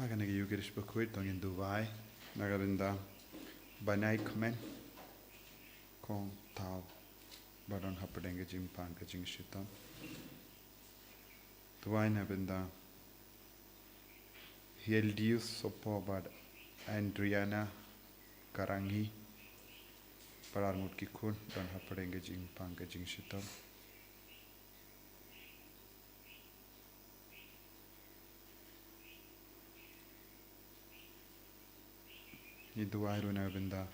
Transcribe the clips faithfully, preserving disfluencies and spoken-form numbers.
Kane ka Eucharist bakhuid to ngin duwai na ka bynta Banaikmen Kong Thaw ba don hapdeng ka jingpang ka jingshitom. Duwai na ka bynta Hildius Sopo bad Adriana Karangi, ba ar ngut ki khun don hapdeng ka jingpang ka jingshitom. Ngi duwai ruh na ka bynta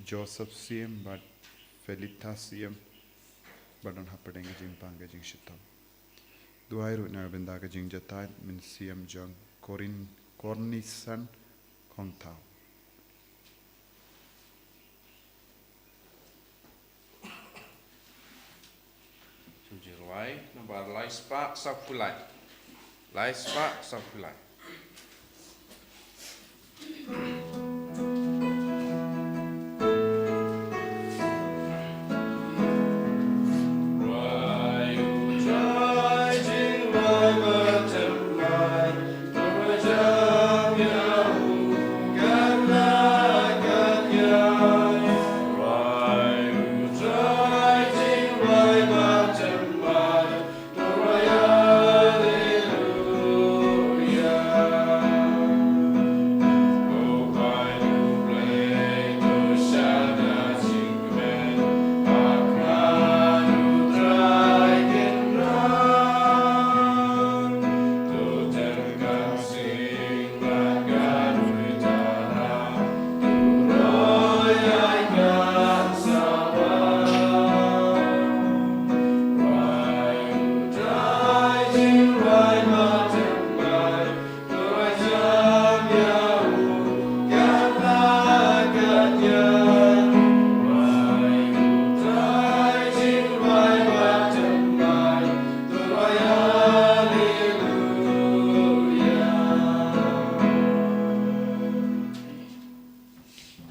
Joseph Siem bad Felita Siem ba don hapdeng ka jingpang ka jingshitom. Duwai ruh na ka bynta ka jingjahthait mynsiem jong Corin Cornisan Kong Thaw. Jong Jirwai, nombar lai spah sawphew lai. Lai spah sawphew lai.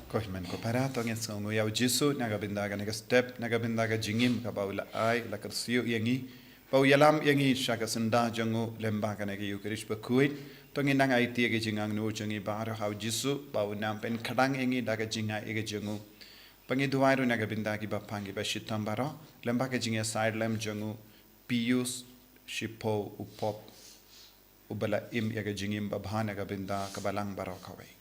Ko hynmen ko para, to ngin sngewnguh ïa u Jisu na ka bynta kane ka step, na ka bynta ka jingim kaba u la ai, la kyrsiew ïa ngi, ba u ïalam ïa ngi sha ka syndah jong u lyngba kane ka Eucharist bakhuid. To ngin nang aiti ïa ka jingangnud jong ngi baroh ha u Jisu, ba un nang pynkhadang ïa ngi da ka jingai ïa ka jong u. Ba ngi duwai ruh na ka bynta kiba pang kiba shitom baroh, lyngba ka jingïasaid lem jong u Pius shiphew, u Pop uba la im ïa ka jingim babha na ka bynta ka Balang baroh kawei.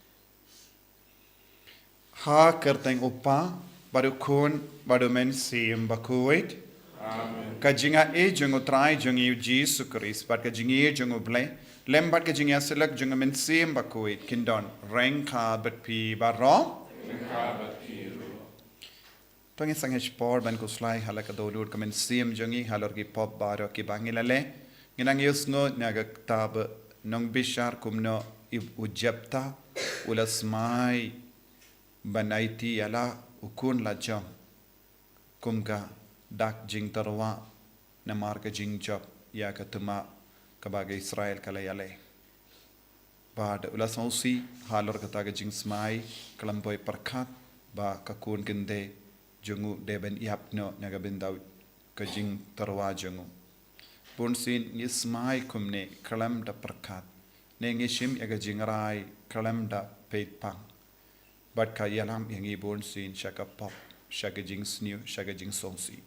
Ha ka kyrteng u Kpa, bad u Khun, bad u Mynsiem Bakhuid. Amen. Ka jingai jong u Trai jong ngi u Jisu Khrist, bad ka jingïeit jong u Blei, lem bad ka jingïasyllok jong u Mynsiem Bakhuid, kin don ryngkat bad phi baroh. Ryngkat bad phi ruh. To ngin sangeh shipor ban khuslai ha la ka dohnud ka mynsiem jong ngi halor ki pop baroh kiba ngi la leh. Ngin nang ïohsngew na ka kitab Nongbishar kumno u Jepta u la smai ban aiti ïa la u khun la jong kum ka dak jingtyrwa namar ka jingjop ïa ka thma kaba ka Israel ka la ïaleh. Bad u la sngewsih halor kata ka jingsmai khlem poi pyrkhat ba ka khun kynthei jong u dei ban ïap noh na ka bynta ka jingtyrwa jong u. Bunsien ngi smai kumne khlem da pyrkhat, ne ngi shim ïa ka jingrai khlem da peit pang. Bad ka ïalam ïa ngi bunsien sha ka pop, sha ka jingsniew, sha ka jingsngewsih.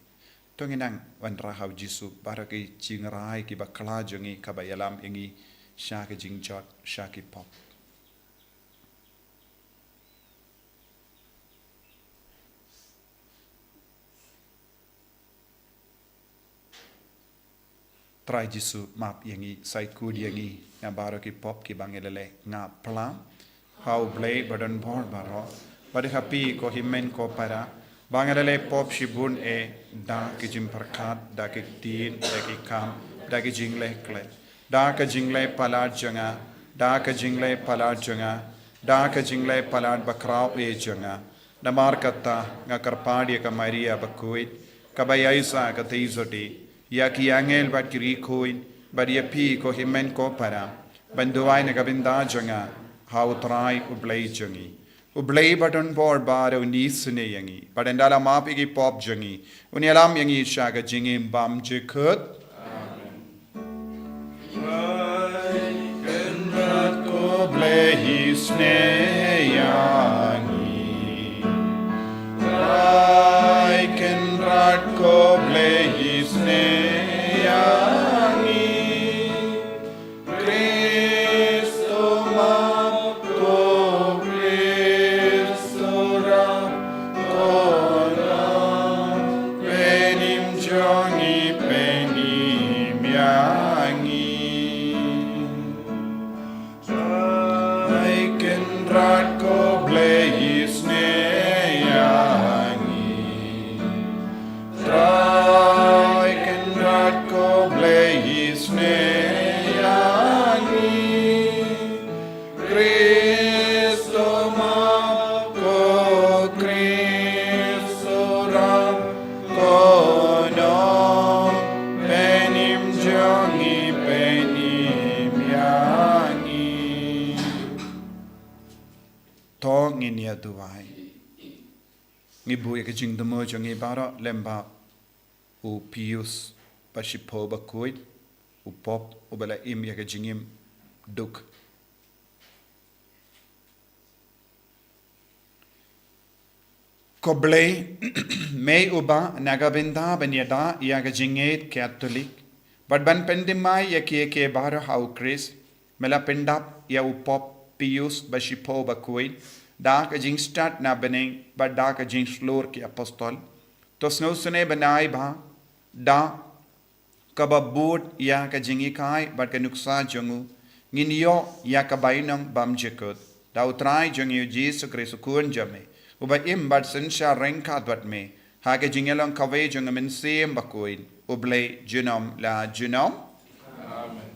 To ngin nang wanrah ha u Jisu baroh ki jingrai kiba khla jong ngi kaba ïalam ïa ngi sha ka jingjot, sha ki pop. Trai Jisu, map ïa ngi, sait khuid ïa ngi na baroh ki pop kiba ngi la leh. Nga pla ha u Blei ba don bor baroh, bad ha phi ko hynmen ko para, ba nga la leh pop shibun eh, da ki jingpyrkhat, da ki ktien, da ki kam, da ki jingleh klet, da ka jingleh palat jong nga, da ka jingleh palat jong nga, da ka jingleh palat bakhraw eh jong nga. Namar kata nga kyrpad ïa ka Maria bakhuid, kaba ïaisah ka theisotti, ïa ki angel bad ki riewkhuid, bad ïa phi ko hynmen ko para, ban duwai na ka bynta jong nga ha u Trai u Blei jong ngi. U Blei ba don bor baroh un isynei ïa ngi, bad ynda la map ïa ki pop jong ngi, un ïalam ïa ngi sha ka jingim bymjukut. Amen. Sne ïa ngi. Trai Kynrad ko Blei isne ïa ngi. Kristo map ko Kristo rap ko na. Penim jong ngi penim ïa ngi. Trai Kynrad ko Blei isne ïa ngi. Trai Kynrad ko Blei isne ïa ngi. Kristo map ko Kristo rap ko na. Penim jong ngi penim ïa ngi. To ngin ïa duwai. Ngi buh ïa ka jingthmu jong ngi baroh lem bad u Pius ba shiphew ba khuid, u Pope uba la im ïa ka jingim duk. Ko Blei, me uba na ka bynta ban ïada ïa ka jingngeit Katholik bad ban pynthymmai ïa kiei kiei baroh ha u Khrist, me la pyndap ïa u Pope Pius ba shiphew ba khuid da ka jingstad na bneng bad da ka jingshlur ki apostol. To sngewsynei ban ai ba da kaba bud ïa ka jinghikai bad ka nuksa jong u, ngin ïoh ïa ka bainong bymjukut da u Trai jong ngi u Jisu Khrist u Khun jong me, uba im bad synshar ryngkat bad me ha ka jingïalong kawei jong u Mynsiem Bakhuid, U Blei junom la junom. Amen.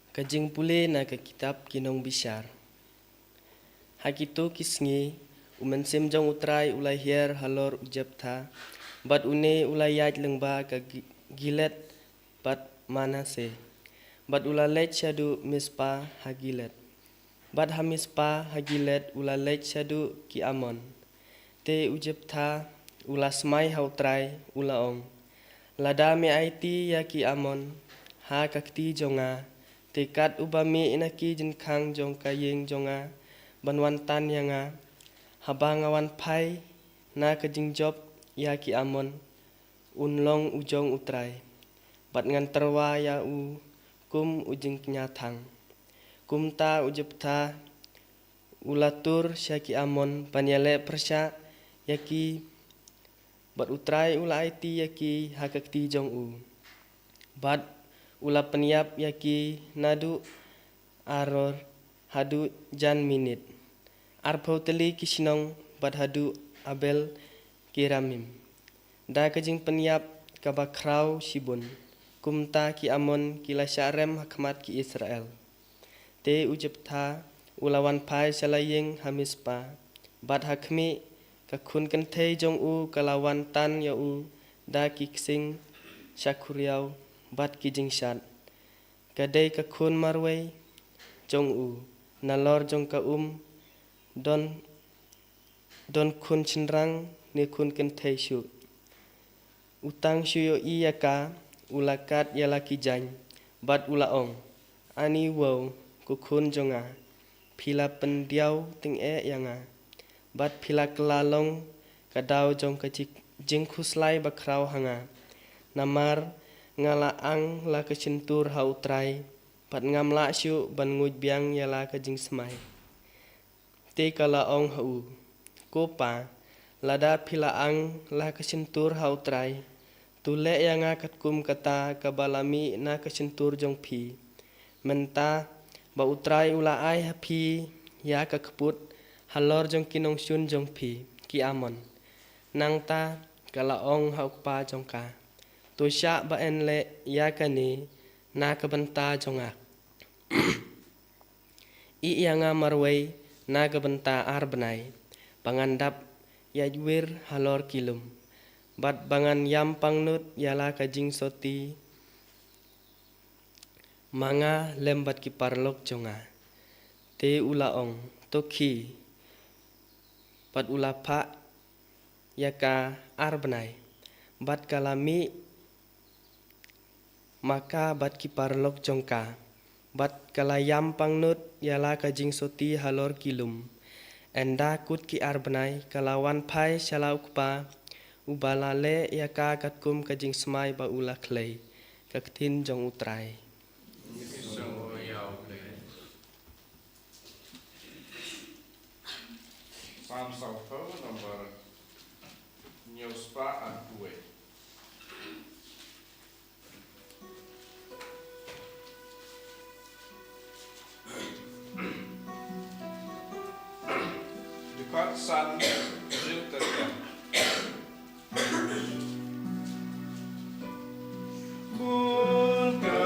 Ka jingpule na ka kitab Ki Nongbishar. Ha kito ki sngi, u mynsiem jong u Trai u la hiar halor u Jeptha, bad une u la ïaid lyngba ka Gi-, Gilead bad Manasseh, bad u la leit shaduh Mizpa ha Gilead. Bad ha Mizpa ha Gilead u la leit shaduh ki Amon. Te u Jeptha u la smai ha u Trai, u la ong: Lada me aiti ïa ki Amon ha ka kti jong nga, te kat uba mih na ki jingkhang jong ka ïing jong nga ban wan tan ïa nga, haba nga wan phai na ka jingjop ïa ki Amon, un long u jong u Trai, bad ngan tyrwa ïa u kum u jingkñia thang. Kumta u Jeptha u la tur sha ki Amon ban ïaleh pyrshah ïa ki, bad u Trai u la aiti ïa ki ha ka kti jong u, bad u la pynïap ïa ki naduh Aroer haduh Janminnit, arphew tylli ki shnong, bad haduh Abel Keramim, da ka jingpynïap kaba khraw shibun. Kumta ki Amon ki la shah rem ha khmat ki Israel. Te u Jeptha u la wan phai sha la ïing ha Mizpa, bad ha khmih, ka khun kynthei jong u ka la wan tan ïa u da ki ksing shakhuriaw bad ki jingshad. Ka dei ka khun marwei jong u, nalor jong ka um don, don khun shynrang ne khun kynthei shuh. U tang shu ïohi ïa ka, u la kad ïa la ki jaiñ, bad u la ong: Ani wow, ko khun jong nga, phi la pyndiaw tyngeh ïa nga, bad phi la kylla long ka daw jong ka jik-, jingkhuslai bakhraw ha nga. Namar nga la ang la ka shyntur ha u Trai, bad ngam lah shuh ban nguid biang ïa la ka jingsmai. Te ka la ong ha u: Ko pa, lada phi la ang la ka shyntur ha u Trai, to leh ïa nga katkum kata kaba la mih na ka shyntur jong phi. Mynta ba u Trai u la ai ha phi ïa ka kput halor jong ki nongshun jong phi, ki Amon. Nangta ka la ong ha u kpa jong ka: To shah ba yn leh ïa kane na ka bynta jong nga. Ïeh ïa nga marwei na ka bynta ar bnai, ba ngan dap ïaid wir halor ki lum, bad ba ngan ïam pangnud ïa la ka jingsotti, ma nga lem bad ki paralok jong nga. Te u la ong: To khie. Bad u la phah ïa ka ar bnai, bad ka la mih ma ka bad ki paralok jong ka, bad ka la ïam pangnud ïa la ka jingsotti halor ki lum. Ynda kut ki ar bnai, ka la wan phai sha la u kpa, uba la leh ïa ka katkum ka jingsmai ba u la khlei. Ka ktien jong U Trai. Psalm sawphew, number hynñiew spah ar phew wei. Dkhot san, hynriew ter ter. Bun ka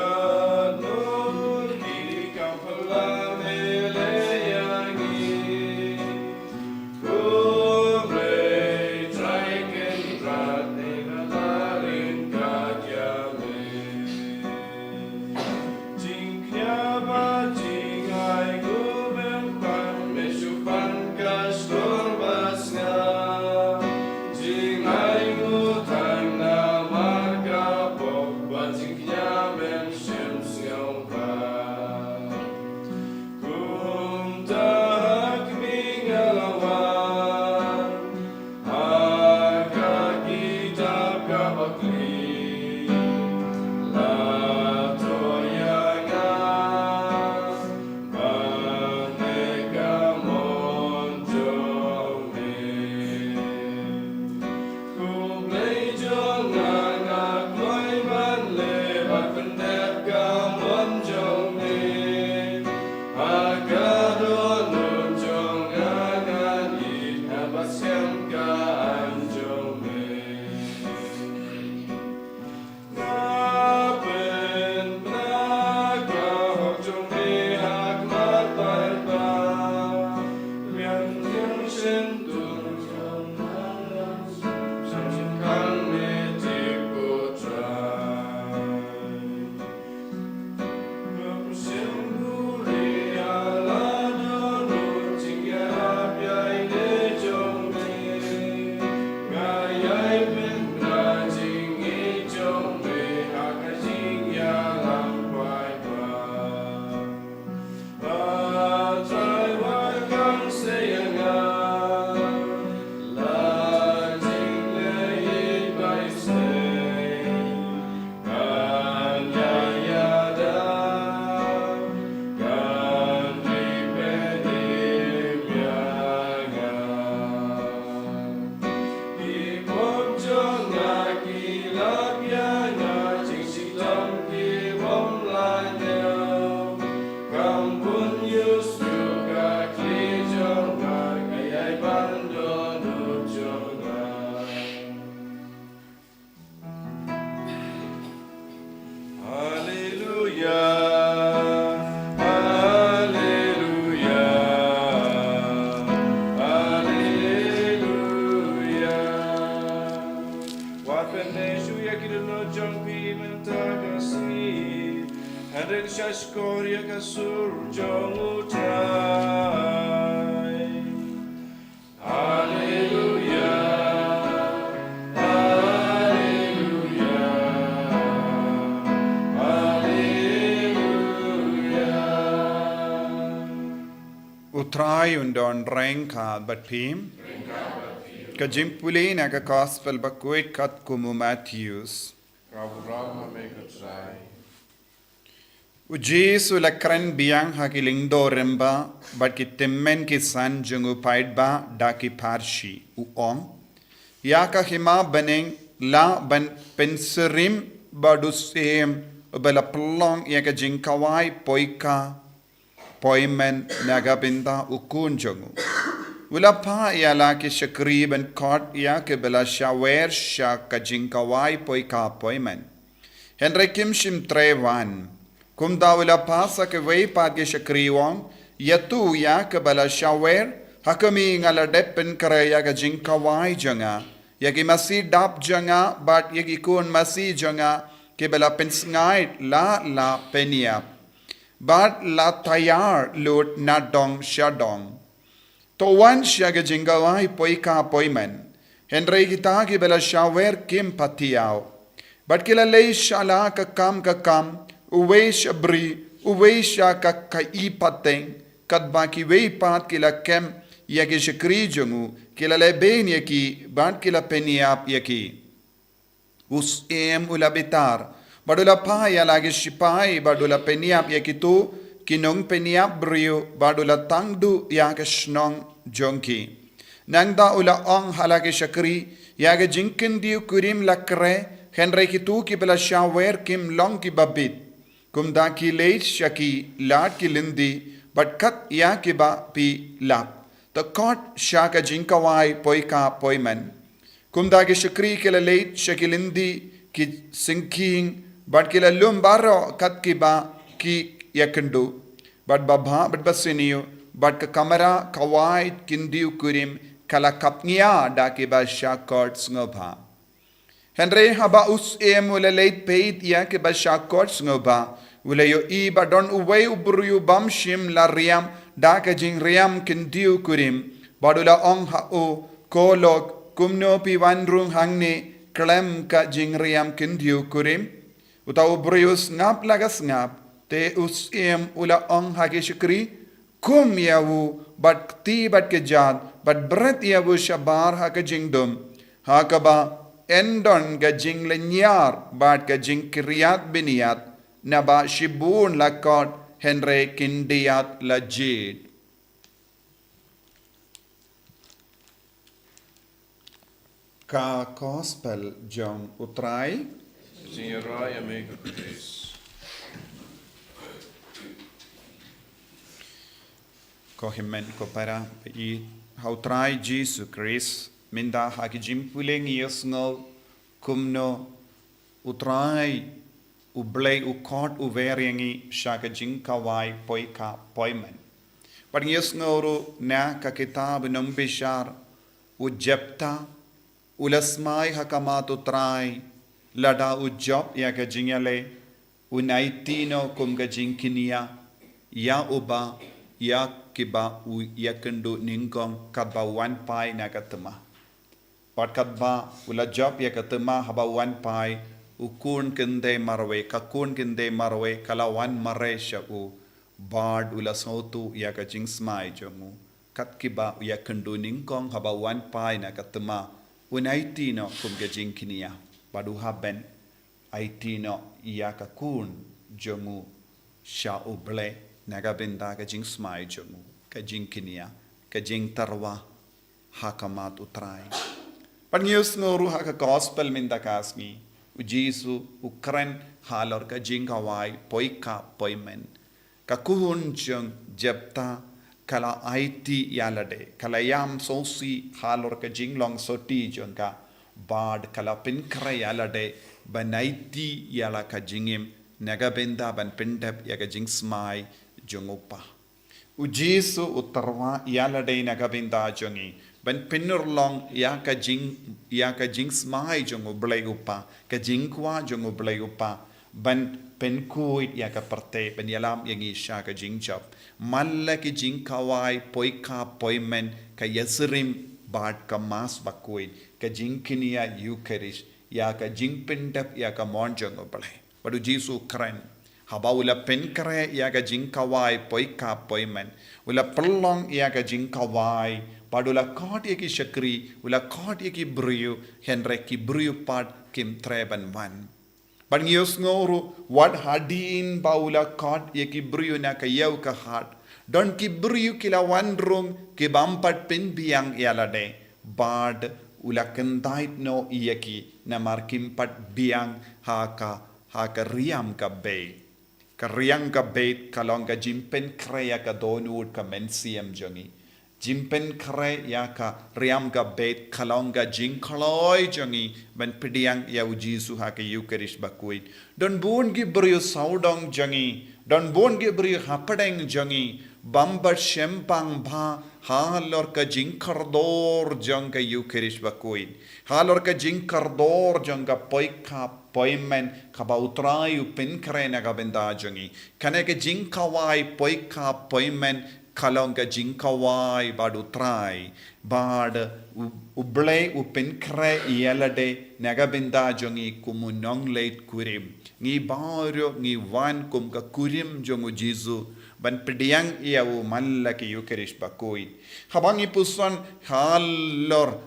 dur ki kam phylla me leh ïa ngi. Khublei Trai Kynrad, ïa ka la ryngkat ïa me. Jingkñia bad jingai guh mem pan, me shu pan ka shlur ba sngap. Jingai nguh tang namar ka pop, bad jingkñia mem shym sngewbha. Kumta ha khmih nga la wan, ha ka kitab kaba khlieh la thoh ïa nga, ba ne ka mon jong me. Khublei jong nga nga kloi ban leh bad pyndep ka mon jong me. Ha ka dohnud jong nga ngan ïeit, ngan bat skhem ka aiñ jong me. Nga pynbna ka hok jong me ha khmat baroh. Liang liang shen dur jong nga, shang shang khang me tip ko Trai. Kan ïada, kan ri pynïap ïa nga. Ki pop jong nga ki lap ïa nga, jingshitom ki bym lah ñiew. Kam bun ïa u sngewthuh ka khlieh jong nga, ka ïai ban dohnud jong nga. Haleluya, haleluya, haleluya. Wat pynneh shuh ïa ki dohnud jong phi mynta ka sngi. Hynrei sha shkor ïa ka sur jong U Trai. Haleluya, haleluya, haleluya. U Trai un don ryngkat bad phi. Ka jingpule na ka Gospel bakhuid katkum u Mathaios. Ka burom ha me ko Trai. U Jisu u la kren biang ha ki lyngdoh rimba bad ki tymmen ki san jong u paidbah da ki pharshi, u ong: Ïa ka hima bneng lah ban pynsyriem bad u syiem uba la pynlong ïa ka jingkhawai poikha poimen na ka bynta u khun jong u. U la phah ïa la ki shakri ban khot ïa kiba la shawer sha ka jingkhawai poikha poimen. Hynrei kim shym trei wan. Kumta u la phah sa kawei pat ki shakri, u ong: Ïathuh ïa kaba la shawer, ha khmih nga la dep pynkhreh ïa ka jingkhawai jong nga, ïa ki masi dap jong nga bad ïa ki khun masi jong nga kiba la pynsngaid la la pynïap bad la taiar lut na dong sha dong. To wan sha ka jingkhawai poikha poimen. Hynrei kita kiba la shawer kim pat thiaw. Bad ki la leit sha la ka kam ka kam, uwei sha bri, uwei sha ka ka i pateng, katba kiwei pat ki la kem ïa ki shakri jong u, ki la lehbeiñ ïa ki, bad ki la pynïap ïa ki. U syiem u la bitar, bad u la phah ïa la ki shipai, bad u la pynïap ïa kito ki nongpynïap briew, bad u la tang duh ïa ka shnong jong ki. Nangta u la ong ha la ki shakri, ïa ka jingkyndiew kurim la kre, hynrei kito kiba la shawer kim long kiba bit. Kumta ki leit sha ki lad ki lynti, bad kat ïa kiba phi lap, to khot sha ka jingkhawai poikha poimen. Kumta ki shakri ki la leit sha ki lynti ki syngkhing, bad ki la lum baroh kat kiba ki ïakynduh. Bad babha bad basniew, bad ka kamra khawai kyndiew kurim ka la khapngia da kiba shah khot sngewbha. Hynrei haba u syiem u la leit peit ïa kiba shah khot sngewbha, u la ïohi ba don uwei u briew bym shym la riam da ka jingriam kyndiew kurim, bad u la ong ha u, ko lok, kumno phi wan rung hangne khlem ka jingriam kyndiew kurim? Uta u briew u sngap la ka sngap, te u syiem u la ong ha ki shakri, kum ïa u, bad kti bad kjat, bad bret ïa u shabar ha ka jingdum. Ha kaba yn don ka jinglynñiar bad ka jingkyrïat bynñiat, naba shibun la khot hynrei khyndiat la jied. Ka Gospel jong U Trai. Jingïarai ïa me ko Khrist. Ko hynmen ko para, ba ïeit ha U Trai Jisu Khrist, mynta ha ki jingpule ngi ïohsngew kumno U Trai U Blei u khot u wer ïa ngi sha ka jingkhawai poikha poimen. Bad ngi ïohsngew ruh na ka kitab u nongbishar u Jephtha, u la smai ha khmat U Trai, lada u jop ïa ka jingïaleh, un aiti noh kum ka jingkñia ïa uba, ïa kiba u ïakynduh nyngkong katba u wan phai na ka thma. Bad katba u la jop ïa ka thma, haba u wan phai, u khun kynthei marwei, ka khun kynthei marwei ka la wan mareh sha u, bad u la sngewthuh ïa ka jingsmai jong u. Kat kiba u ïakynduh nyngkong, haba u wan phai na ka thma, un aiti noh kum ka jingkñia, bad u hap ban aiti noh ïa ka khun jong u sha U Blei na ka bynta ka jingsmai jong u, ka jingkñia, ka jingtyrwa ha khmat U Trai. Bad ngi ïohsngew ruh ha ka Gospel mynta ka sngi, U Jisu u kren halor ka jingkhawai poikha poimen. Ka khun jong Jephtha ka la aiti ïa lade, ka la ïam sngewsih halor ka jinglong sotti jong ka, bad ka la pynkhreh ïa lade ban aiti ïa la ka jingim na ka bynta ban pyndep ïa ka jingsmai jong u kpa. U Jisu u tyrwa ïa lade na ka bynta jong ngi, ban pynurlong ïa ka jing, ïa ka jingsmai jong U Blei u Kpa, ka jingkwah jong U Blei u Kpa, ban pynkhuid ïa ka pyrthei, ban ïalam ïa ngi sha ka jingjop. Man la ki jingkhawai poikha poimen, ka ïasyriem bad ka Mass Bakhuid, ka jingkñia Eukharist, ïa ka jingpyndep ïa ka mon jong U Blei. Bad U Jisu u kren, haba u la pynkhreh ïa ka jingkhawai poikha poimen, u la pynlong ïa ka jingkhawai, bad u la khot ïa ki shakri, u la khot ïa ki briew, hynrei ki briew pat kim treh ban wan. Bad ngi ïohsngew ruh, wat hadien ba u la khot ïa ki briew na ka ïew ka hat, don ki briew ki la wan rung, ki bym pat pynbiang ïa lade, bad u la kyntait noh ïa ki, namar kim pat biang ha ka, ha ka riam ka beit. Ka riam ka beit ka long ka jingpynkhreh ïa ka dohnud ka mynsiem jong ngi. Jingpynkhreh ïa ka riam ka beit ka long ka jingkloi jong ngi ban pdiang ïa U Jisu ha ka Eukharist Bakhuid. Don bun ki briew sawdong jong ngi, don bun ki briew hapdeng jong ngi, bym pat shemphang bha halor ka jingkordor jong ka Eukharist Bakhuid, halor ka jingkordor jong ka poikha poimen kaba U Trai u pynkhreh na ka bynta jong ngi. Kane ka jingkhawai poikha poimen Ka long ka jingkawai bad U Trai, bad U, U Blei u pynkhreh ïa lade na ka bynta jong ngi kum u nongleit kurim. Ngi baroh ngi wan kum ka kurim jong U Jisu ban pdiang ïa u man la ka Ïukharist bakhuid. Haba ngi puson halor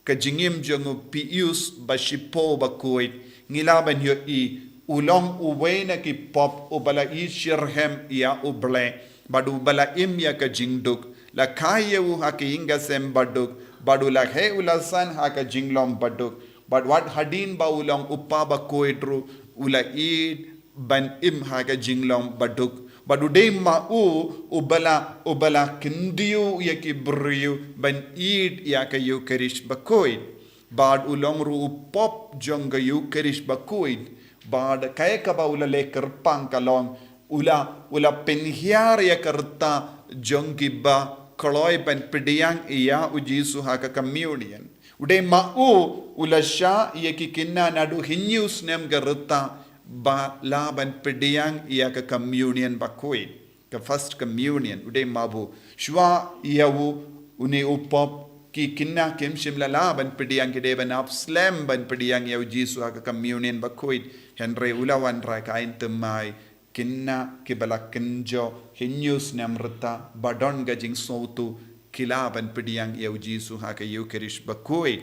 ka jingim jong u Pius ba shiphew bakhuid, ngi lah ban ïohi u long uwei na ki pop uba la ïeit shitrhem ïa U Blei bad uba la im ïa ka jingduk. La kha ïa u ha ka ïing ka sem baduk, bad u la heh u la san ha ka jinglong baduk, bad wat hadien ba u long u Pa bakhuid ruh u la ïeit ban im ha ka jinglong baduk. Bad u dei ma u uba la, uba la kyntiew ïa ki briew ban ïeit ïa ka Ïukharist bakhuid. Bad u long ruh u pop jong ka Ïukharist bakhuid. Bad kaei kaba u la leh kyrpang ka long, u la, u la pynhiar ïa ka rta jong kiba kloi ban pdiang ïa U Jisu ha ka communion. U dei ma u u la shah ïa ki khynnah naduh hynñiew snem ka rta ba lah ban pdiang ïa ka communion bakhuid, ka first communion. U dei ma u, shuwa ïa u, une u pop, ki khynnah kim shym la lah ban pdiang, ki dei ban ap slem ban pdiang ïa U Jisu ha ka communion bakhuid. Hynrei u la wanrah ïa ka ain thymmai, khynnah kiba la kynjoh hynñiew snem rta ba don ka jingsngewthuh, ki lah ban pdiang ïa U Jisu ha ka Ïukharist bakhuid.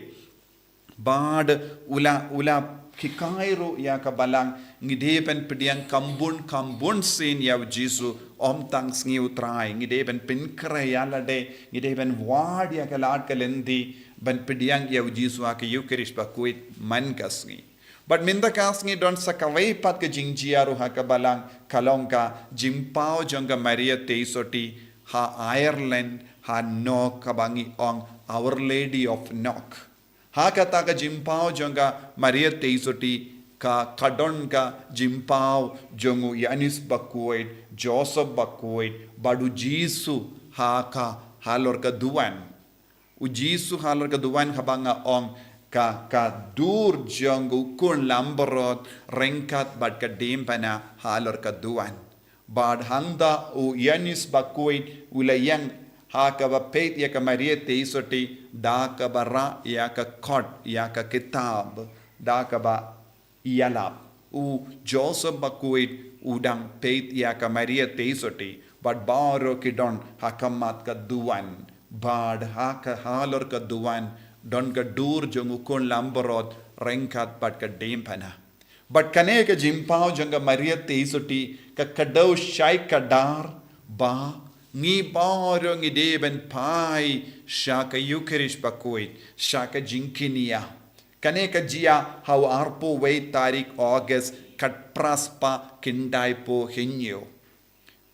Bad u la, u la hikai ruh ïa ka Balang, ngi dei ban pdiang kham bun kham bun sien ïa U Jisu, ym tang sngi U Trai. Ngi dei ban pynkhreh ïa lade, ngi dei ban wad ïa ka lad ka lynti ban pdiang ïa U Jisu ha ka Ïukharist bakhuid man ka sngi. Bad mynta ka sngi don sa kawei pat ka jingjia ruh ha ka Balang, ka long ka jingpaw jong ka Maria Theisotti ha Ireland, ha Knock, kaba ngi ong Our Lady of Knock. Ha kata ka jingpaw jong ka Maria Theisotti ka, ka don ka jingpaw jong u Ïoannis bakhuid, Joseph bakhuid, bad U Jisu ha ka, halor ka duwan. U Jisu halor ka duwan haba nga ong ka, ka dur jong u khun langbrot ryngkat bad ka diengphna halor ka duwan. Bad hangta u Ïoannis bakhuid u la ïeng ha kaba peit ïa ka Maria Theisotti da kaba rah ïa ka kot, ïa ka kitab, da kaba ïalap. U Joseph bakhuid u dang peit ïa ka Maria Theisotti, bad baroh ki don ha khmat ka duwan, bad ha ka, halor ka duwan don ka dur jong u khun langbrot ryngkat bad ka diengphna. Bad kane ka jingpaw jong ka Maria Theisotti ka kdew shai kdar ba ngi baroh ngi dei ban phai sha ka Ïukharist bakhuid, sha ka jingkñia. Kane ka jia ha u arphew wei tarik August, khatphra spah khyndaiphew hynñiew.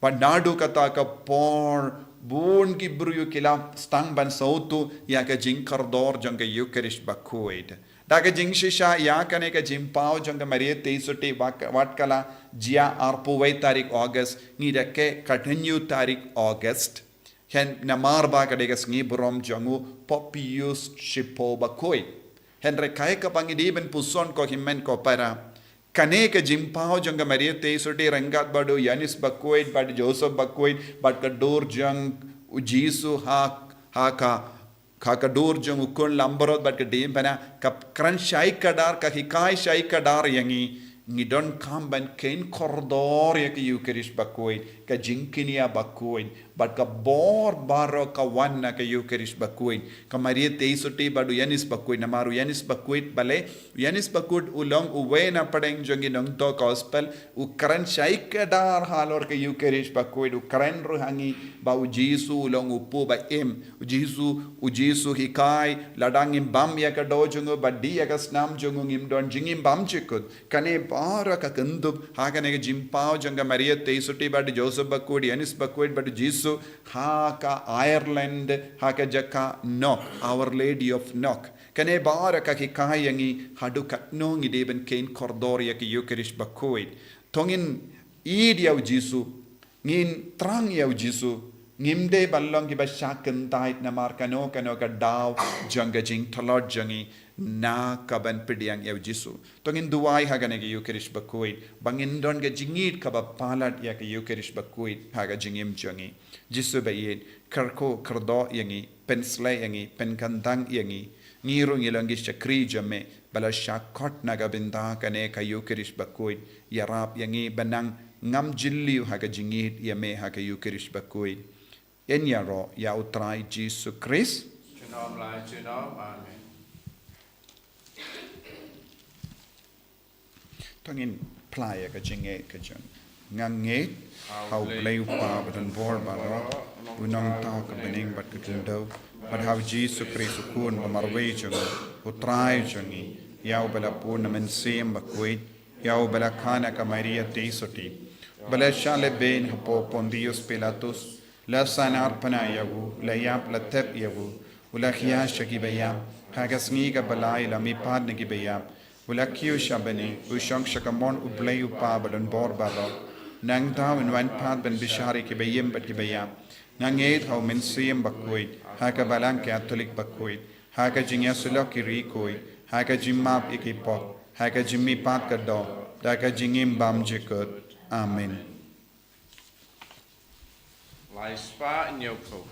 Bad naduh kata ka por bun ki briew ki la sdang ban sngewthuh ïa ka jingkordor jong ka Ïukharist bakhuid. Da ka jingshisha ïa kane ka jingpaw jong ka Maria Theisotti wat, wat ka la jia arphew wei tarik August, ngi da khein khathynñiew tarik August. Hynrei namar ba ka dei ka sngi burom jong u Pope Pius shiphew bakhuid. Hynrei kaei kaba ngi dei ban puson ko hynmen ko para, kane ka jingpaw jong ka Maria Theisotti ryngkat bad u Ïoannis bakhuid, bad Joseph bakhuid, bad ka dur jong u Jisu ha, ha ka, ha ka dur jong u khun langbrot bad ka diengphna, ka kren shai kdar, ka hikai shai kdar ïa ngi, ngi donkam ban kheiñ kordor ïa ka Ïukharist bakhuid, ka jingkñia bakhuid, bad ka bor baroh ka wan na ka Ïukharist bakhuid. Ka Maria Theisotti bad u Ïoannis bakhuid, namar u Ïoannis bakhuid balei, u Ïoannis bakhuid u long uwei na pdeng jong ki nongthoh gospel, u kren shai kdar halor ka Ïukharist bakhuid, u kren ruh ha ngi ba u Jisu u long u pop ba im. U Jisu, u Jisu hikai, lada ngim bam ïa ka doh jong u, bad dih ïa ka snam jong u, ngim don jingim bymjukut. Kane baroh ka kynthup ha kane ka jingpaw jong ka Maria Theisotti bad u Joseph bakhuid, Ïoannis bakhuid bad u Jisu ha ka Ireland, ha ka jaka Knock, Our Lady of Knock. Kane baroh ka hikai ïa ngi haduh katno ngi dei ban kheiñ kordor ïa ka Ïukharist bakhuid. To ngin ïeit ïa u Jisu, ngin thrang ïa u Jisu, ngim dei ban long kiba shah kyntait namar kano kano ka daw jong ka jingtlot jong ngi. na ka ban pdiang ïa u Jisu. To ngin duwai ha kane ka Ïukharist bakhuid ba ngin don ka jingïeit kaba palat ïa ka Ïukharist bakhuid ha ka jingim jong ngi. Jisu ba ïeit, kyrkhu kyrdoh ïa ngi, pynshlei ïa ngi, pynkyndang ïa ngi. Ngi ruh ngi long ki shakri jong me ba la shah khot na ka bynta kane ka Ïukharist bakhuid. Ïarap ïa ngi ba nang ngam jylliew ha ka jingïeit ïa me ha ka Ïukharist bakhuid. Yn ïaroh ïa u Trai Jisu Khrist. Junom la junom. Amen. To ngin phla ïa ka jingngeit ka jong. Nga ngeit ha u Blei u Kpa badonbor baroh, u nongthaw ka bneng bad ka khyndew, bad ha u Jisu Khrist u Khun ba marwei jong u, u Trai jong ngi, ïa uba la bun na Mynsiem Bakhuid, ïa uba la kha na ka Maria Theisotti, ba la shah lehbeiñ hapoh Pontius Pilatus, la sahnarphna ïa u, la ïap, la thep ïa u, u la khia sha ki baïap, ha ka sngi kaba lai la mihpat na ki baïap, u la kiew sha bneng, u shong sha kamon u Blei u Kpa badonbor baroh. Nangta un wan pat ban bishar ïa ki baïm bad ki baïap. Nga ngeit ha u Mynsiem Bakhuid, ha ka Balang Katholik bakhuid, ha ka jingïasyllok ki riewkhuid, ha ka jingmap ïa ki pop, ha ka jingmihpat ka doh, da ka jingim bymjukut. Amen. Lai spah hynñiewphew.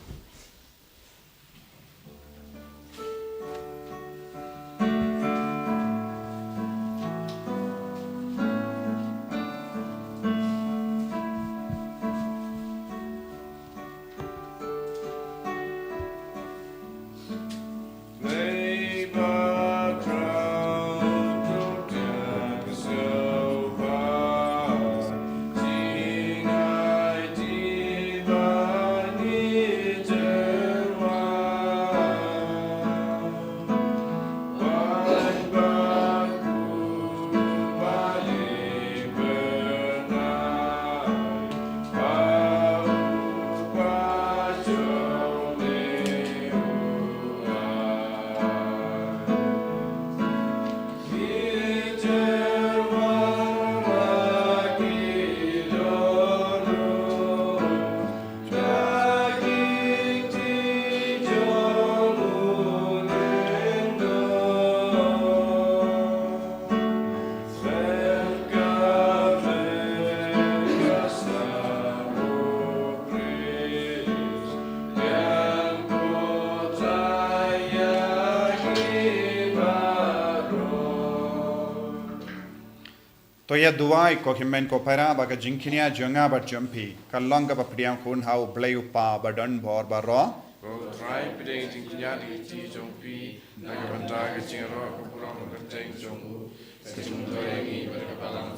To ïa duwai, ko hynmen ko para, ba ka jingkñia jong nga bad jong phi kan long kaba pdiang khun ha u Blei u Kpa badonbor baroh. Ko Trai, pdiang jingkñia da ka kti jong phi, na ka bynta ka jingïaroh ka burom ka kyrteng jong u, ka jingmyntoi ïa ngi bad ka balang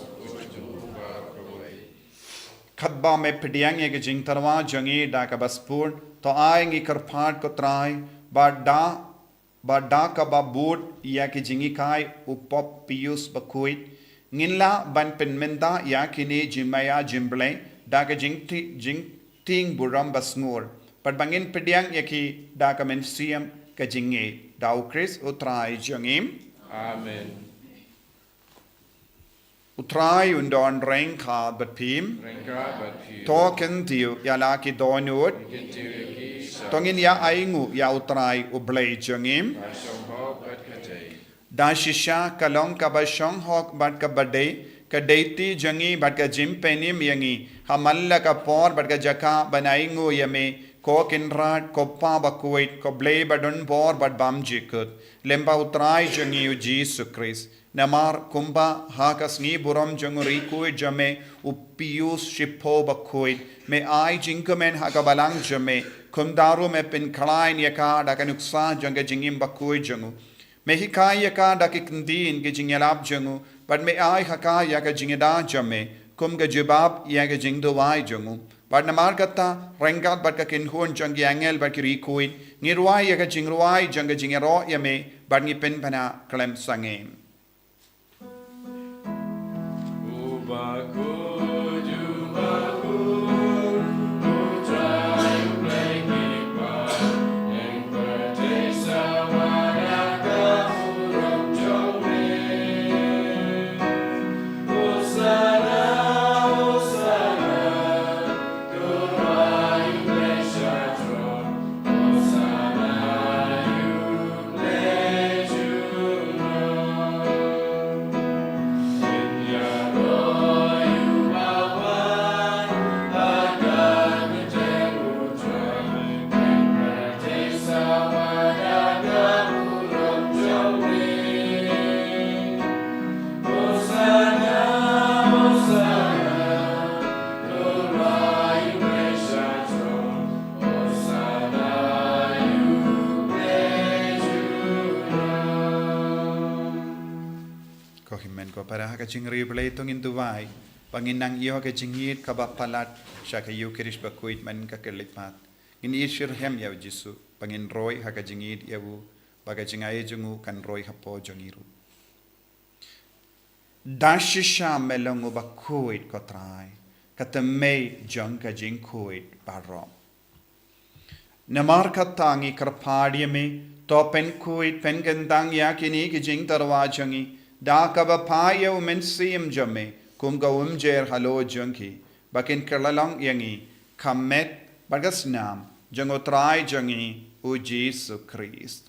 jong u baroh kawei. Katba me pdiang ïa ka jingtyrwa jong ngi da kaba spur, to ai ngi kyrpad ko Trai, ba da, ba da kaba bud ïa ki jinghikai u Pop Pius bakhuid, ngin lah ban pynmynta ïa kine jingmaïa jong u Blei da ka jingti-, jingtieng burom basngur, bad ba ngin pdiang ïa ki da ka mynsiem ka jingngeit, da u Khrist u Trai jong ngi. Amen. U Trai un don ryngkat bad phi. Ryngkat bad phi. To kyntiew ïa la ki dohnud. Kyntiew ïa ki sha. To ngin ïa ainguh ïa u Trai u Blei jong ngi. Ka shong hok bad ka dei. Da shisha ka long kaba shong hok bad kaba dei, ka dei ti jong ngi bad ka jingpynim ïa ngi ha man la ka por bad ka jaka ban ainguh ïa me, ko Kynrad, ko Pa bakhuid, ko Blei badonbor bad bymjukut, lem bad u Trai jong ngi u Jisu Khrist. Namar kumba ha ka sngi burom jong u riewkhuid jong me u Pius shiphew bakhuid, me ai jingkmen ha ka balang jong me, kumta ruh me pynkhlaiñ ïa ka da ka nuksa jong ka jingim bakhuid jong u. Me hikai ïa ka da ki kyntien ki jingïalap jong u, bad me ai ha ka ïa ka jingïada jong me kum ka jubab ïa ka jingduwai jong u. Bad namar kata, ryngkat bad ka kynhun jong ki angel bad ki riewkhuid, ngi rwai ïa ka jingrwai jong ka jingïaroh ïa me, bad ngi pynbna khlem sangeh. Ko hynmen ko para, ha ka jingriewblei to ngin duwai ba ngin nang ïoh ka jingïeit kaba palat sha ka Ïukharist bakhuid man ka khyllipmat. Ngin ïashitrhem ïa u Jisu ba ngin roi ha ka jingïeit ïa u, ba ka jingai jong u kan roi hapoh jong ngi ruh. Da shisha me long u bakhuid, ko Trai, ka thymmei jong ka jingkhuid baroh. Namar kata ngi kyrpad ïa me, to pynkhuid pynkyntang ïa kine ki jingtyrwa jong ngi da kaba phah ïa u Mynsiem jong me kum ka umjer halor jong ki, ba kin kylla long ïa ngi ka met bad ka snam jong u Trai jong ngi, u Jisu Khrist.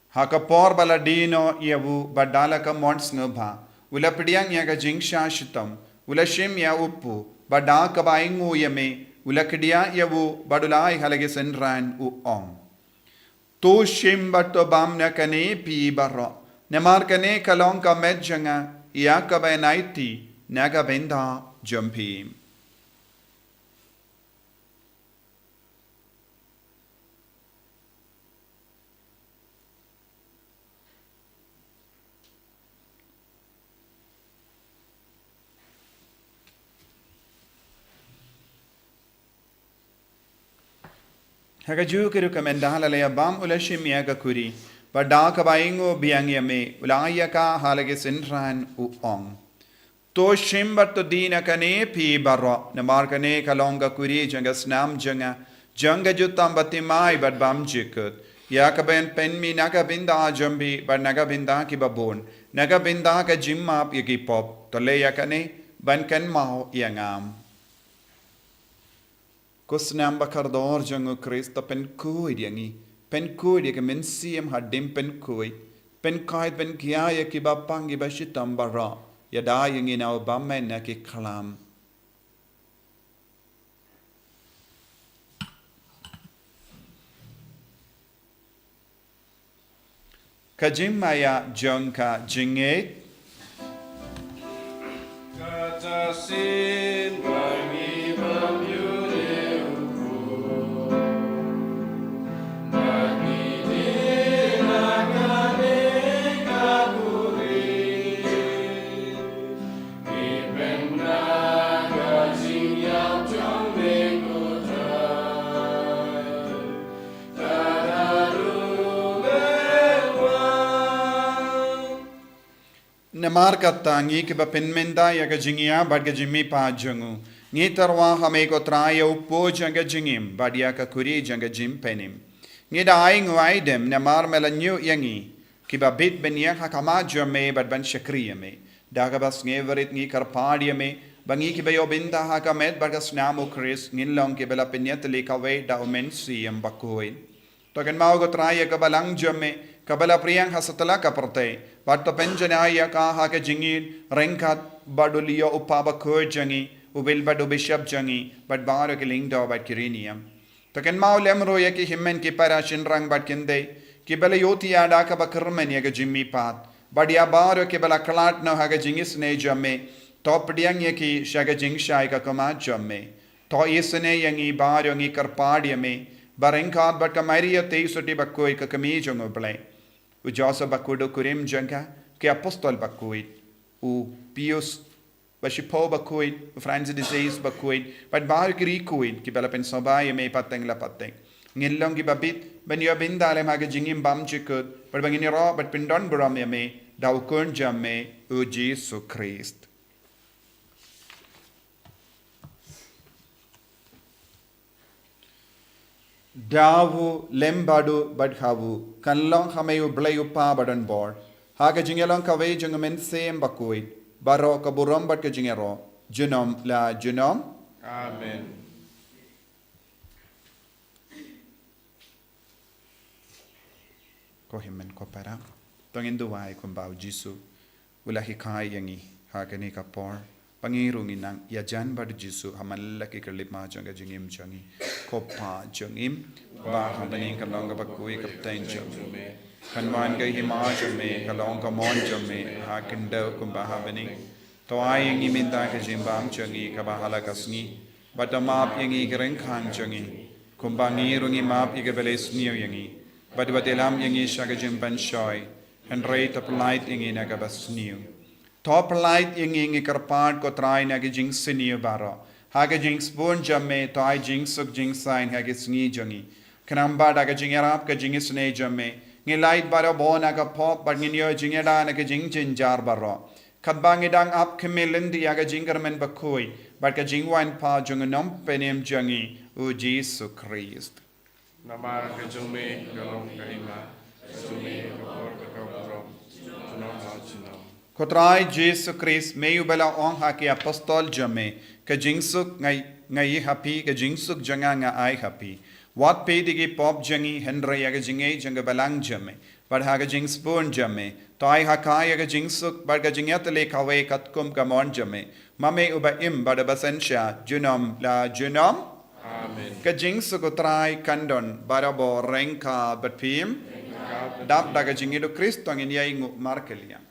Ha ka por ba la die noh ïa u, bad da la ka mon sngewbha, u la pdiang ïa ka jingshah shitom, u la shim ïa u kpu, bad da kaba ainguh ïa me, u la kdiah ïa u bad u la ai ha la ki synran, u ong: To shim bad to bam na kane phi baroh, namar kane ka long ka met jong nga, ïa kaba yn aiti na ka bynta jong phi. Ha kajuh ka rukom, ynda la ïa bam, u la shim ïa ka khuri, bad da kaba ainguh biang ïa me, u la ai ïa ka ha la ki synran, u ong: To shim bad to die na kane phi baroh, namar kane ka long ka khuri jong ka snam jong nga, jong ka jutang bathymmai bad bymjukut, ïa kaba yn pynmih na ka bynta jong phi bad na ka bynta kiba bun, na ka bynta ka jingmap ïa ki pop. To leh ïa kane ban kynmaw ïa nga. Ko snam bakordor jong u Khrist, to pynkhuid ïa ngi, pynkhuid ïa ka mynsiem hadien pynkhuid, pynkhuid, pynkhia ïa kiba pang, kiba shitom baroh, ïada ïa ngi na u bymman na ki khlam. Ka jingmaïa jong ka jingngeit. Kata sien ba ngi bam ïa u, ba ngi die na kane ka khuri, ngi pynbna ka jingïap jong me, ko Trai. Namar kata, ngi kiba pynmynta ïa ka jingïap bad ka jingmihpat jong u, ngi tyrwa ha me, ko Trai, ïa u kpu jong ka jingim bad ïa ka khuri jong ka jingpynim. Ngi da ainguh aidem namar me la ñiuh ïa ngi kiba bit ban ïeng ha khmat jong me bad ban shakri ïa me. Da kaba sngewrit ngi kyrpad ïa me ba ngi kiba ïoh bynta ha ka met bad ka snam u Khrist ngin long kiba la pynïatylli kawei da u Mynsiem Bakhuid. To kynmaw, ko Trai, ïa ka balang jong me kaba la pdiang ha satlak ka pyrthei, bad to pynjanai ïa ka ha ka jingïeit ryngkat bad u Leo u Papa bakhuid jong ngi, u Bill bad u Bishop jong ngi, bad baroh ki lyngdoh bad ki riewniam. To kynmaw lem ruh ïa ki hynmen ki para shynrang bad kynthei kiba la ïohthiah da kaba kyrmen ïa ka jingmihpat, bad ïa baroh kiba la khlad noh ha ka jingisynei jong me. To pdiang ïa ki sha ka jingshai ka khmat jong me. To isynei ïa ngi baroh, ngi kyrpad ïa me, ba ryngkat bad ka Maria Theisotti bakhuid, ka Kmie jong u Blei, u Joseph bakhuid u kurim jong ka, ki Apostol bakhuid, u Pius ba shiphew bakhuid, u Francis de Sales bakhuid, bad baroh ki riewkhuid kiba la pynsngewbha ïa me pateng la pateng, ngin long kiba bit ban ïoh bynta lem ha ka jingim bymjukut, bad ba ngin ïaroh bad pyndonburom ïa me da u Khun jong me, u Jisu Khrist. Da u, lem bad u, bad ha u, kan long ha me u Blei u Kpa badonbor, ha ka jingïalong kawei jong u Mynsiem Bakhuid, baroh ka burom bad ka jingïaroh, junom la junom. Amen. Ko hynmen ko para, to ngin duwai kumba u Jisu u la hikai ïa ngi ha kane ka por, ba ngi ruh ngin nang ïajan bad u Jisu ha man la ki khyllipmat jong ka jingim jong ngi. Ko Pa jong ngi ba ha bneng, kan long ka bakhuid ka kyrteng jong me, kan wan ka hima jong me, kan long ka mon jong me ha khyndew kumba ha bneng. To ai ïa ngi mynta ka jingbam jong ngi kaba ha la ka sngi, bad to map ïa ngi ki ryngkang jong ngi, kumba ngi ruh ngi map ïa kiba la isniew ïa ngi. Bad wat ïalam ïa ngi sha ka jingpynshoi, hynrei to pyllait ïa ngi na kaba sniew. To pyllait ïa ngi, ngi kyrpad ko Trai, na ka jingsniew baroh, ha ka jingsbun jong me to ai jingsuk jingsaiñ ha ki sngi jong ngi. Khnang ba da ka jingïarap ka jingisynei jong me, ngin lait barabor na ka pop bad ngin ïoh jingïada na ka jingjynjar baroh, katba ngi dang ap khmih lynti ïa ka jingkyrmen bakhuid bad ka jingwan pha jong u Nongpynim jong ngi, u Jisu Khrist. Namar ka jong me ka long ka hima, ka jong me ka bor, ka burom, junom la junom. Ko Trai Jisu Khrist, me uba la ong ha ki apostol jong me, ka jingsuk nga, nga ai ha phi, ka jingsuk jong nga nga ai ha phi. Wat peit ïa ki pop jong ngi, hynrei ïa ka jingngeit jong ka balang jong me. Bad ha ka jingsbun jong me to ai ha ka ïa ka jingsuk bad ka jingïatylli kawei katkum ka mon jong me, ma me uba im bad uba synshar junom la junom. Amen. Ka jingsuk u Trai kan don barabor ryngkat bad phi. Dap da ka jingïeit u Khrist to ngin ïai nguh markylliang.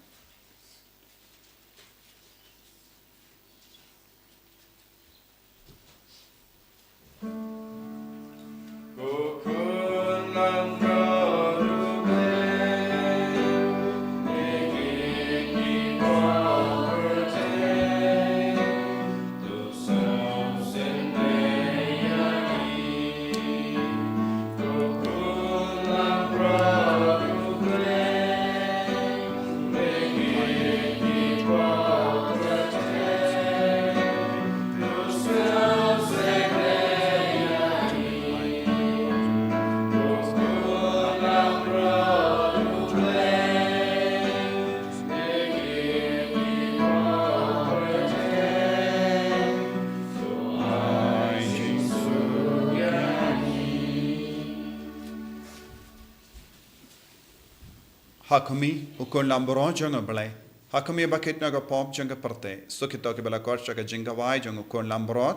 Ha khmih, u khun langbrot jong U Blei. Ha khmih ba khit na ka pop jong ka pyrthei. Suk ïa kito kiba la khot sha ka jingkhawai jong u khun langbrot.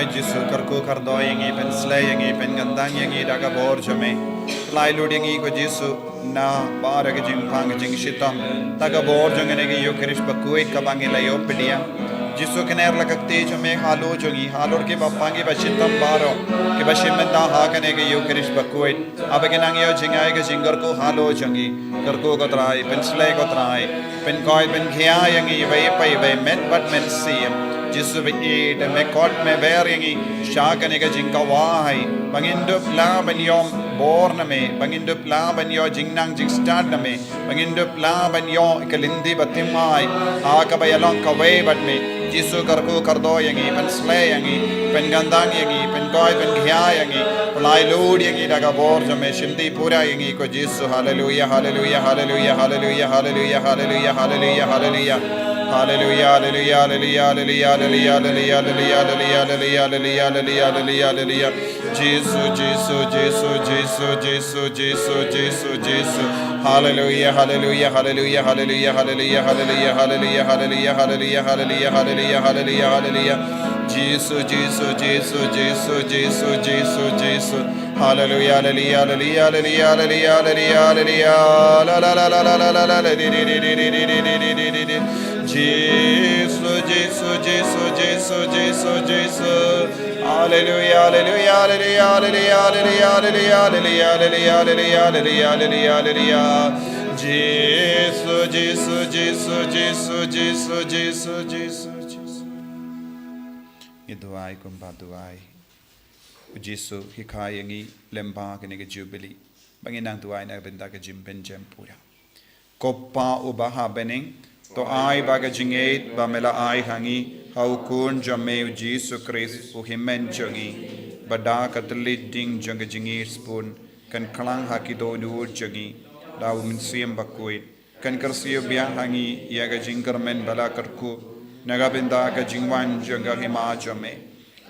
Jisu, kyrkhu kyrdoh ïa ngi, pynsleh ïa ngi, pynkyndang ïa ngi da ka bor jong me. Pynlait lut ïa ngi ko Jisu na baroh ka jingpang ka jingshitom da ka bor jong kane ka Ïukharist bakhuid kaba ngi la ïoh pdiang. Jisu, kner la ka kti jong me halor jong ngi, halor kiba pang kiba shitom baroh kiba shim bynta ha kane ka Ïukharist bakhuid. Haba ki nang ïoh jngai ka jingkyrkhu halor jong ngi, kyrkhu ko Trai, pynsleh ko Trai, pynkoit pynkhia ïa ngi iwei pa iwei, met bad mynsiem. Jisu, ba ïeit, me kot me ber ïa ngi sha kane ka jingkawei, ba ngin dup lah ban ïoh bor na me, ba ngin dup lah ban ïoh jingnang jingstad na me, ba ngin dup lah ban ïoh ka lynti ba thymmai ha kaba ïalong kawei bad me. Jisu, kyrkhu kyrdoh ïa ngi, pynsleh ïa ngi, pynkyndang ïa ngi, pynkoit pynkhia ïa ngi, pynlait lut ïa ngi da ka bor jong me, shimti pura ïa ngi ko Jisu. Haleluia, haleluia, haleluia, haleluia, haleluia, haleluia, haleluia, haleluia. Haleluia, haleluia, haleluia, haleluia, haleluia, haleluia, haleluia, haleluia, haleluia, haleluia, haleluia. Jisu, Jisu, Jisu, Jisu, Jisu, Jisu, Jisu. Haleluia, haleluia, haleluia, haleluia, haleluia, haleluia, haleluia, haleluia, haleluia, haleluia, haleluia, haleluia. Jisu, Jisu, Jisu, Jisu, Jisu, Jisu, Jisu. Haleluia, haleluia, haleluia, haleluia, haleluia, haleluia, haleluia. La, la, la, la, la, la, la, la, la, di, di, di. Jisu, Jisu, Jisu, Jisu, Jisu, Jisu. Haleluia, haleluia, haleluia, haleluia, haleluia, haleluia, haleluia, haleluia, haleluia, haleluia, haleluia, haleluia. Jisu, Jisu, Jisu, Jisu, Jisu, Jisu, Jisu, Jisu. Ngi duwai kumba duwai. U Jisu, hikai ïa ngi lyngba kane ka Jubili ba ngin nang duwai na ka bynta ka jingpynjem pura. Ko Pa uba ha bneng, to ai ba ka jingngeit ba me la ai ha ngi ha u Khun jong me u Jisu Khrist u Hynmen jong ngi, ba da ka thylliej ding jong ka jingïeit sbun kan khlang ha ki dohnud jong ngi da u Mynsiem Bakhuid, kan kyrsiew biang ha ngi ïa ka jingkyrmen ba la kyrkhu na ka bynta ka jingwan jong ka Hima jong me.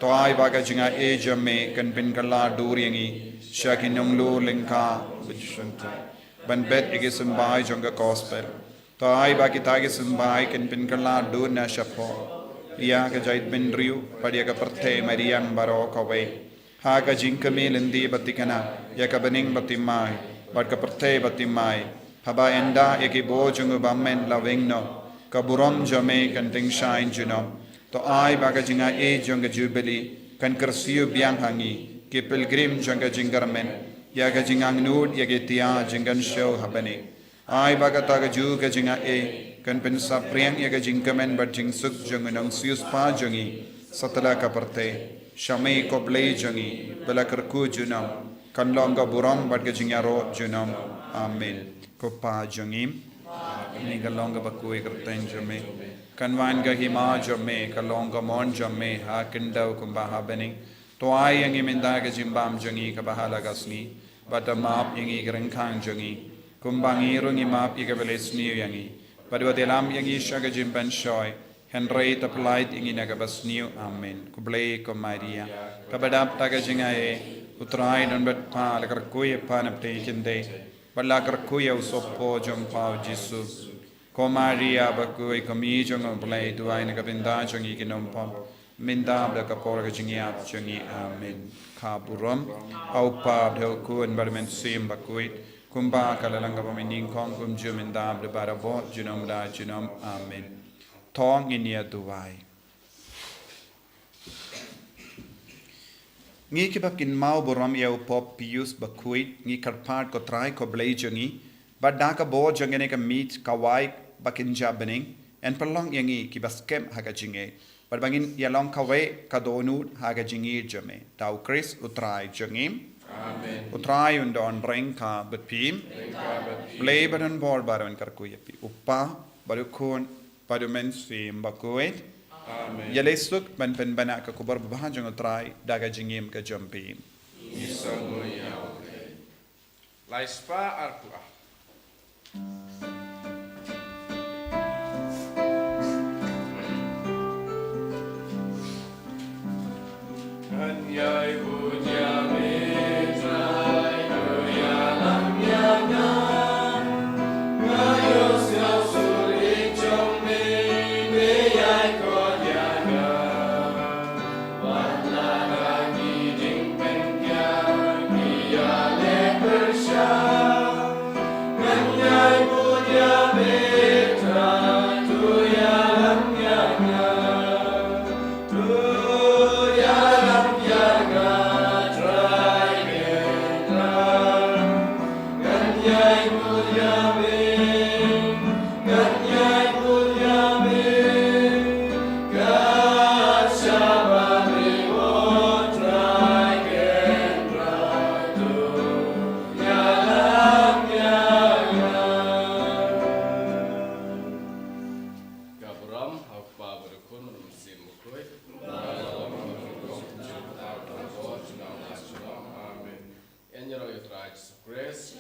To ai ba ka jingaiei jong me kan pynkylla dur ïa ngi sha ki nonglor lyngkha ba ju shyntur ban bet ïa ki symbai jong ka Gospel. To ai ba kita ki symbai kan pynkylla dur na shapoh ïa ka jaitbynriew bad ïa ka pyrthei mariang baroh kawei, ha ka jingkmie lynti ba thikna ïa ka bneng ba thymmai bad ka pyrthei ba thymmai, haba ynda ïa ki bor jong u Bymman la weng noh, ka burom jong me kan tyngshaiñ junom. To ai ba ka jingaiei jong ka Jubili kan kyrsiew biang ha ngi ki pilgrim jong ka jingkyrmen ïa ka jingangnud ïa ki tiar jingkynshew ha bneng. Ai ba kata kajuh ka jingaiei kan pynsaphriang ïa ka jingkmen bad jingsuk jong u nongsiewspah jong ngi satlak ka pyrthei. Sha me ko Blei jong ngi ba la kyrkhu junom, kan long ka burom bad ka jingïaroh junom. Amen. Ko Pa jong ngi, kane ka long kaba khuid ha ka kyrteng jong me. Kan wan ka Hima jong me, kan long ka mon jong me ha khyndew kumba ha bneng. To ai ïa ngi mynta ka jingbam jong ngi kaba ha la ka sngi, bad to map ïa ngi ki ryngkang jong ngi, kumba ngi ruh ngi map ïa kiba leh sniew ïa ngi. Bad wat ïalam ïa ngi sha ka jingpynshoi, hynrei to pyllait ïa ngi na kaba sniew. Amen. Khublei ko Maria, kaba dap da ka jingaiei, u Trai u don bad pha. La kyrkhu ïa pha na pdeng ki khyndai, bad la kyrkhu ïa u sohpor jong pha u Jisu. Ko Maria bakhuid, ko Kmie jong u Blei, duwai na ka bynta jong ngi ki nongpop, mynta bad ha ka por ka jingïap jong ngi. Amen. Ka burom ha u Pa bad ha u Khun bad ha u Mynsiem Bakhuid, kumba ka la long kaba mynnyngkong, kumjuh mynta bad barabor, junom la junom. Amen. To ngin ïa duwai. Ngi kiba kynmaw burom ïa u Pope Pius bakhuid, ngi kyrpad ko Trai ko Blei jong ngi, ba da ka bor jong kane ka miet kawei ba kynja bneng, yn pynlong ïa ngi kiba skhem ha ka jingngeit, bad ba ngin ïa long kawei ka dohnud ha ka jingïeit jong me. Da u Khrist u Trai jong ngi. Amen. U Trai un don ryngkat bad phi. Ryngkat bad phi. Blei ba don bor baroh un kyrkhu ïa phi. U Pa, bad u Khun, bad u Mynsiem Bakhuid. Amen. Ïaleh suk ban pynbna ka khubor babha jong u Trai da ka jingim ka jong phi. Ngi sngew ïa u Blei. Lai spah arphew ar. Grace.